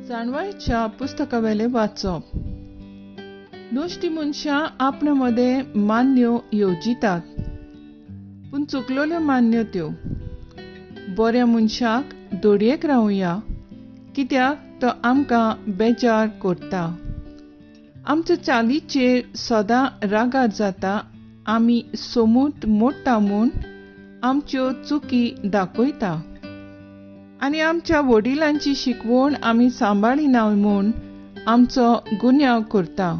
जाणवायच्या पुस्तकावेले वाचप. नश्टी मनशां आपणे मदें मान्यो येवजितात, पूण चुकलोल्यो मान्यो त्यो. बऱ्या मनशाक दोडयेक रावया, कित्याक तो आमकां बेजार करता. आमच्या चालीचेर सदां रागार जाता, आमी सोमूत मोडटा म्हूण आमच्यो चुकी दाखयता आनी आमच्या वडिलांची शिकवण आमी सांबाळिना म्हूण आमचो गुन्यांव करता.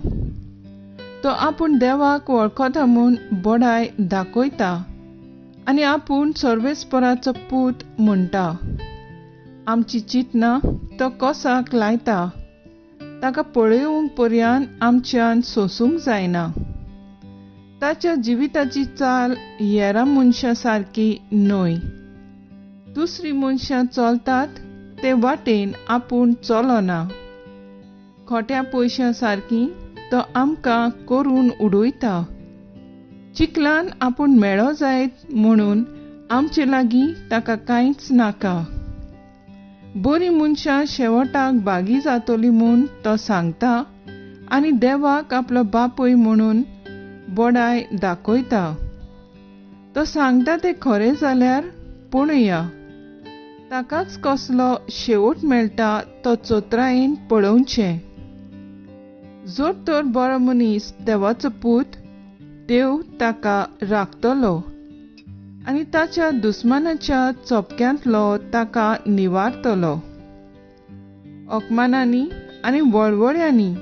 तो आपूण देवाक वळखता म्हूण बडाय दाखयता आनी आपूण सर्वेस्पराचो पूत म्हणटा. आमची चिंतना तो कोसाक लायता, ताका पळोवंक पर्यान आमच्यान सोसूंक जायना. ताच्या जिविताची चाल हेरां मनशां सारकी न्हय. दुसरी मनशां चलतात ते वाटेन आपूण चलना. खोट्या पयशां सारकी तो आमकां करून उडयता. चिखलान आपूण मेळो जायत म्हणून आमचे लागीं ताका कांयच नाका. बरी मनशां शेवटाक बागी जातली म्हूण तो सांगता आनी देवाक आपलो बापूय म्हणून बडाय दाखयता. तो सांगता तें खरें जाल्यार पळोवया, ताकाच कसलो शेवट मेळटा तो चोत्रायेन पळोवचें. जर तर बरो मनीस देवाचो पूत, देव ताका राखतलो आनी ताच्या दुस्मानाच्या चोपक्यांतलो ताका निवारतलो. अपमानांनी आनी वळवळ्यांनी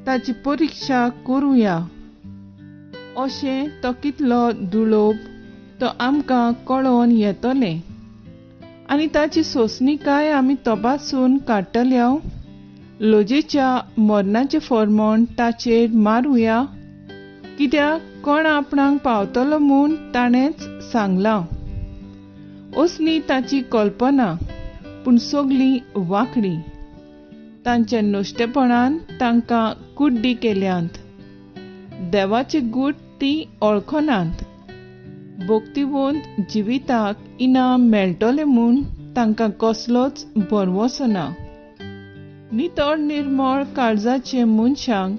ताची परिक्षा करुया अशें तो कितलो दुलोब तो आमकां कळोवन येतलें आनी ताची सोंसणीकाय आमी तपासून काडटल्या. लजेच्या मरणाचें फॉर्मोण ताचेर मारुया, कित्याक कोण आपणाक पावतलो म्हूण ताणेंच सांगलां. असली ताची कल्पना, पूण सगळी वांकडी. तांच्या नश्टेपणान तांकां कुड्डी केल्यांत. देवाचे गूट ती वळखनात. भक्तिवंत जिविताक इनाम मेळटलें म्हूण तांकां कसलोच भरवंसो ना. नितळ निर्मळ काळजाचे मनशांक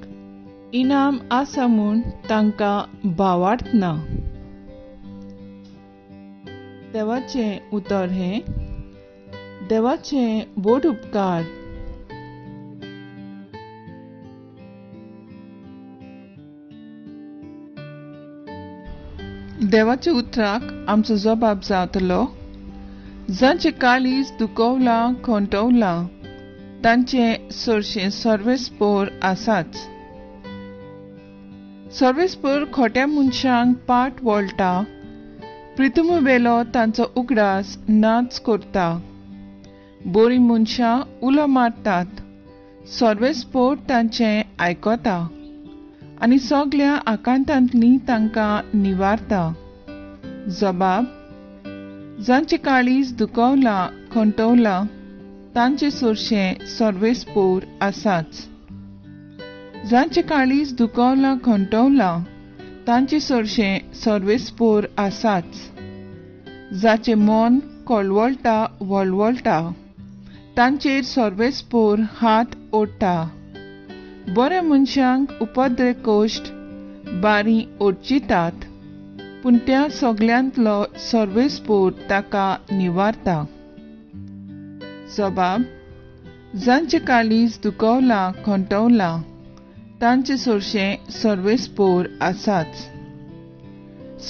इनाम आसा म्हूण तांकां भावार्थ ना. देवाचें उतर हें देवाचें व्हड उपकार. देवाच्या उतराक आमचो जबाब जातलो. जांचे काळीज दुखवलां खोंटवलां तांचे सरशें सर्वेस्पोर आसाच. सर्वेस्पोर खोट्या मनशांक पाट वळटा, प्रितुमवेलो तांचो उगडास नाच करता. बरीं मनशां उलो मारतात, सर्वेस्पोर तांचें आयकता आनी सगल्या आकांतांतली तांकां निवारता. जबाब जांचे काळीज दुखवलां खोंटवलां तांचे सरशें सर्वेस्पोर आसाच. जांचे काळीज दुखवलां खोंटवलां तांचे सरशें सर्वेस्पोर आसाच. जाचें मन कळवळटा वळवळटा तांचेर सर्वेस्पोर हात ओडटा. बऱ्या मनशांक उपद्रे कश्ट बारी ओडचितात, पूण त्या सगल्यांतलो सर्वेस्पोर ताका निवारता. जबाब जांचे काळीज दुखवलां खोंटवलां तांचे सरशें सर्वेस्पोर आसाच.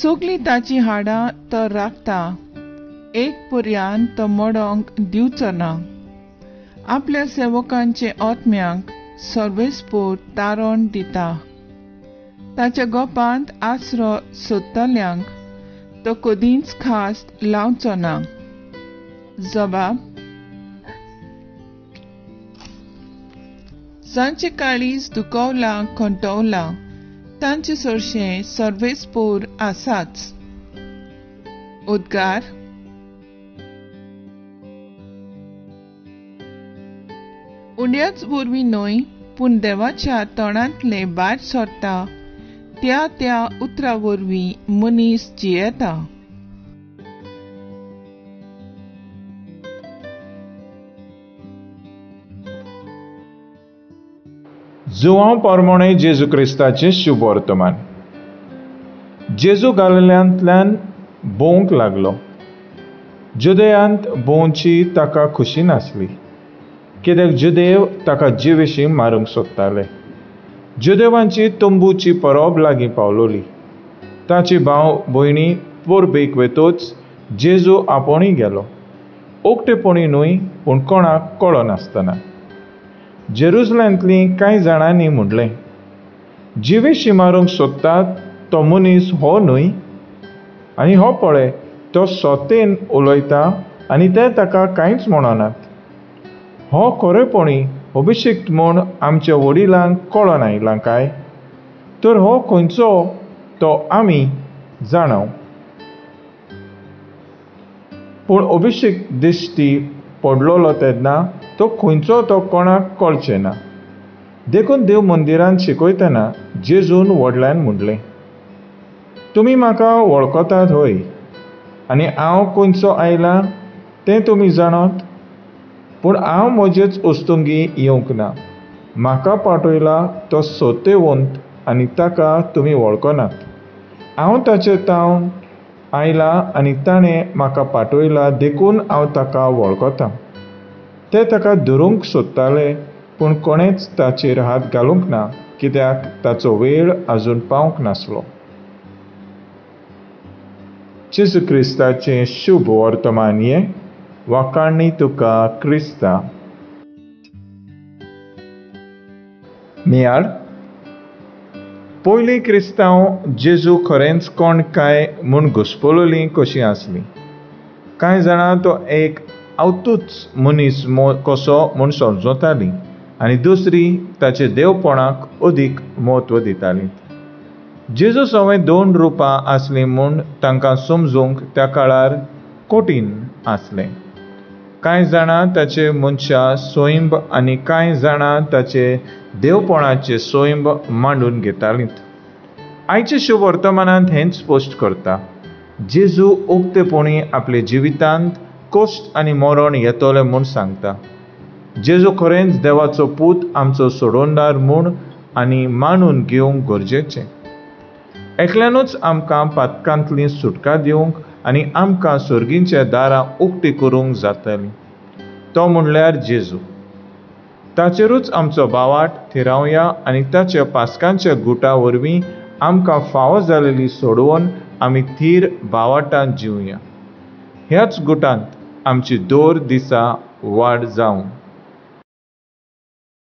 सगलीं ताचीं हाडां तो राखता, एक पर्यान तो मोडोंक दिवचो ना. आपल्या सेवकांचे आत्म्यांक सर्वेस्पोर तारण दिता. ताच्या गोपांत आसरो सोदतल्यांक तो कदींच खास लावचो ना. जबाब जांचे काळीज दुखवलां खोंटवलां तांचे सरशें सर्वेस्पोर आसाच. उद्गार उंड्याच वरवीं न्हय, पूण देवाच्या तोंडांतले भायर सरता त्या त्या उतरा वरवीं मनीस जियेता. जुवांव परमोणे जेजू क्रिस्ताचें शुभ वर्तमान. जेजू गालिल्यांतल्यान भोंवंक लागलो. जुदेयांत भोंवची ताका खुशी नासली, कित्याक जुदेव ताका जिवेशीं मारूंक सोदताले. जुदेवांची तंबूची परब लागीं पावलोली. ताची भाव भयणी परबेक वेतोच जेजू आपोणय गेलो, उक्तेपणी न्हय पूण कोणाक कळनासतना. जेरुजलेमांतलीं कांय जाणांनी म्हणलें, जिवेशीं मारूंक सोदतात तो मनीस हो न्हय? आनी हो पळय तो सोतेन उलयता आनी ते ताका कांयच म्हणनात. हो खरेपणी अभिषिक्त म्हूण आमच्या वडिलांक कळोन आयला काय? तर हो खंयचो तो आमी जाणाव. पूण अभिषिक्त दिश्टी पडलोलो तेन्ना तो खंयचो तो कोणाक कळचें ना. देखून देव मंदिरांत शिकयतना जेजून व्हडल्यान म्हणलें, तुमी म्हाका वळखतात हय, आनी हांव खंयचो आयला तें तुमी जाणात. पूण हांव म्हजेच वस्तुंगी येवंक ना, म्हाका पाठयला तो सोतेवंत आनी ताका तुमी वळखनात. हांव ताचे तावन आयला आनी ताणें म्हाका पाठयला, देखून हांव ताका वळखतां. ते ताका धरूंक सोदताले, पूण कोणेच ताचेर हात घालूंक ना, कित्याक ताचो वेळ आजून पावंक नासलो. जेजू क्रिस्ताचें शुभ वर्तमान हें. वाखाणणी तुका क्रिस्ता. मियाळ पयलीं क्रिस्तांव जेजू खरेंच कोण काय म्हूण घुस्पलोलीं कशीं आसलीं. कांय जाणां तो एक आवतूच मनीस कसो म्हूण समजतालीं आनी दुसरी ताचे देवपणाक अदीक म्हत्व दितालीं. जेजू सवें दोन रुपां आसलीं म्हूण तांकां समजूंक त्या काळार कठीण आसलें. कांय जाणां ताचे मनशा सैंब आनी कांय जाणां ताचे देवपणाचे सैंब मांडून घेतालीं. आयचे शुभ वर्तमानांत हेंच स्पश्ट करता, जेजू उक्तेपणी आपल्या जिवितांत कश्ट आनी मरण येतलें म्हूण सांगता. जेजू खरेंच देवाचो पूत, आमचो सोडोवणार म्हूण आनी मानून घेवंक गरजेचें. एकल्यानूच आमकां पातकांतली सुटका दिवंक आनी आमकां सर्गीच्या दारां उक्ती करूंक जातली, तो म्हणल्यार जेजू. ताचेरूच आमचो बावाट थिरावया आनी ताच्या पास्कांच्या गुटा वरवीं आमकां फावो जालेली सोडोवन आमी थीर बावाटान जिवया. ह्याच गुटांत आमची दर दिसा वाड जावं.